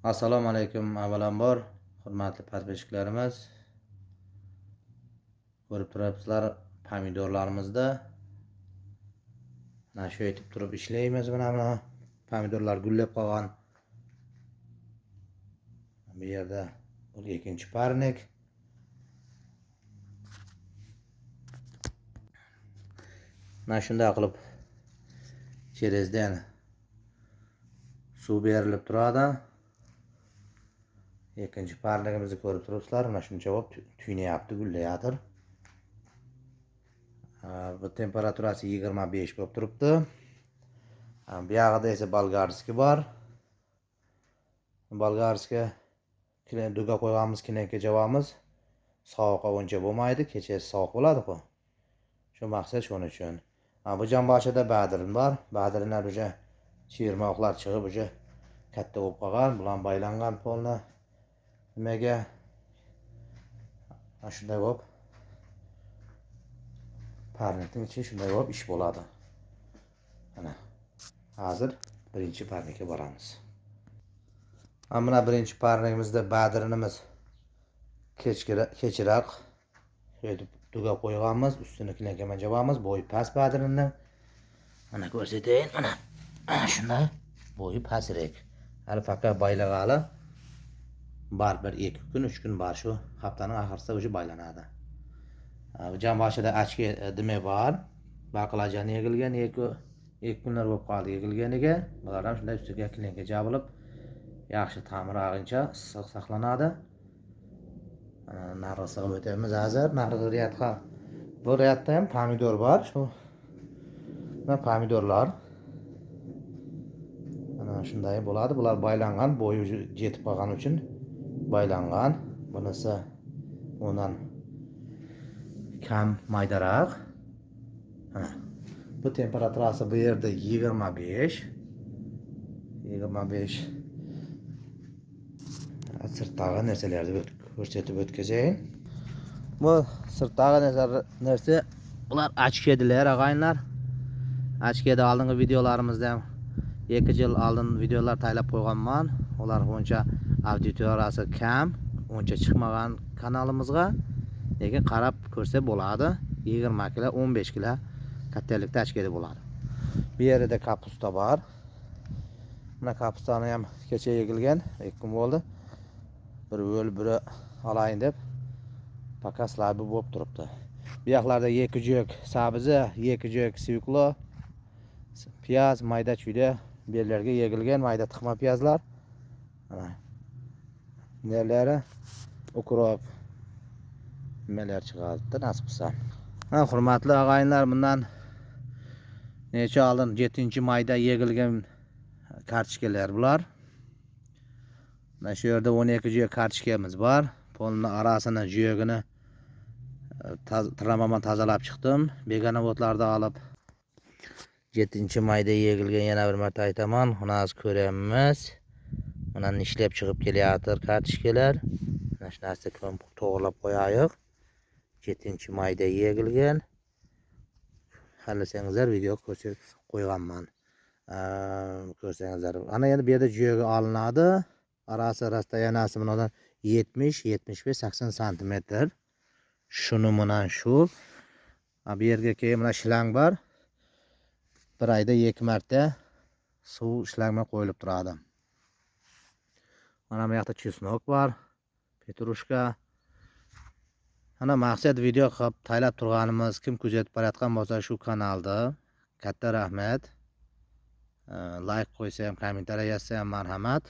Assalomu alaykum avvalambor, hurmatli podpисчикlarimiz. Ko'rib turibsizlar pomidorlarimizda. Mana shu etib turib ishlaymiz. Mana pomidorlar gullab qolgan. Bu yerda bu ikkinchi parnik. Mana shunday qilib cherizdan suv berilib turadi. Ikkinchi parligimizni ko'rib turibsizlar. Mana shuncha bo'lib tuynayapti, gullayotir. Bu temperaturasi 25 bo'lib turibdi. Bu yog'ida esa bolgarskiy bor. Bolgarskiy duga qo'yganmiz, kelinka javamiz. Sovuqqa uncha bo'lmaydi, kecha sovuq bo'ladi-ku. Shu maqsad shuning uchun. Bu jamboshida badrin bor. Badrinlar уже chirmoqlar chiqib уже katta bo'lib qolgan, bular baylangan polni. Nimaga? Mana shunday bo'lib parnikning ichi shunday bo'lib ish bo'ladi. Mana hozir birinchi parnikka boramiz. Mana birinchi parnikimizda badrinimiz kechroq etib duga qo'yganmiz, ustini kelinka bilan javamiz. Bo'yi past badrinni. Mana ko'rsatayin, mana shunday bo'yi pastroq. Hali faqat baylag'ali bor, bir 2 kun, 3 kun bor, shu haftaning oxirida уже baylanadi. Jamboshida achki nima bor? Baqlajon yig'ilgan, 2 kunlar bo'lib qoldi yig'ilganiga. Bular ham shunday ustiga kelinka jabilib, yaxshi ta'mir og'incha issiq saqlanadi. Narig'isiga o'tamiz hozir. Narig'i riyadga, bu riyadda ham pomidor bor. Shu mana pomidorlar. Mana shunday bo'ladi. Bular baylangan, bo'yi yetib qolgani uchun baylangan. Bunisi undan kam maydaroq. Mana bu temperaturasi bu yerda 25. 25. Sirtdagi narsalarni ko'rsatib o'tkazayin. Bu sirtdagi narsa bular achkedilar, ag'ayinlar. Achkedi oldingi videolarimizda ham 2 yil oldin videolar tayyorlab qo'yganman. Ular uncha auditoriyasi kam, uncha chiqmagan kanalimizga. Lekin qarab ko'rsa bo'ladi. 20 kilo, 15 kilo kattalikda achkedi bo'ladi. Bu yerda kapusta bor. Mana kapustani ham kecha yig'ilgan, 2 kun bo'ldi. Bir o'l, biri olayin deb пока слабый bo'lib turibdi. Bu yoqlarda 2 jo'k sabzi, 2 jo'k svyuklo, piyoz mayda chuyda bu yerlarga yig'ilgan mayda tiqma piyozlar. Mana nerlari ukrop nimalar chiqadi nasib qilsa. Ha, hurmatli ag'ayinlar, bundan necha oldin 7-mayda yig'ilgan kartoshkalar bular. Mana shu yerda 12 jo'k kartoshkamiz bor. Polni arasini, juyogini tiramaman tozalab chiqdim. Begona o'tlarni olib 7-mayda yig'ilgan, yana bir marta aytaman. Uni hozir ko'ramiz. Mana nishlab chiqib kelyapti kartoshkalar. Mana shu narsa to'g'rilab qo'yayiq. 7-mayda yig'ilgan. Xohlasangizlar video ko'rsatib qo'yganman. Ko'rsangizlar. Ana endi bu yerda juyagi olinadi. Arasi расстоянияsi bundan 70, 75, 80 santimetr. Shuni bilan shu. Bu yerga keyin mana shlang bor. Bir oyda 2 marta suv shlang bilan qo'yilib turadi. Mana bu yoqda chesnok bor, petrushka. Ana maqsad video qilib taylab turganimiz, kim kuzatib borayotgan bo'lsa shu kanalda katta rahmat. Like qo'ysa ham, kommentariya yozsa ham marhamat.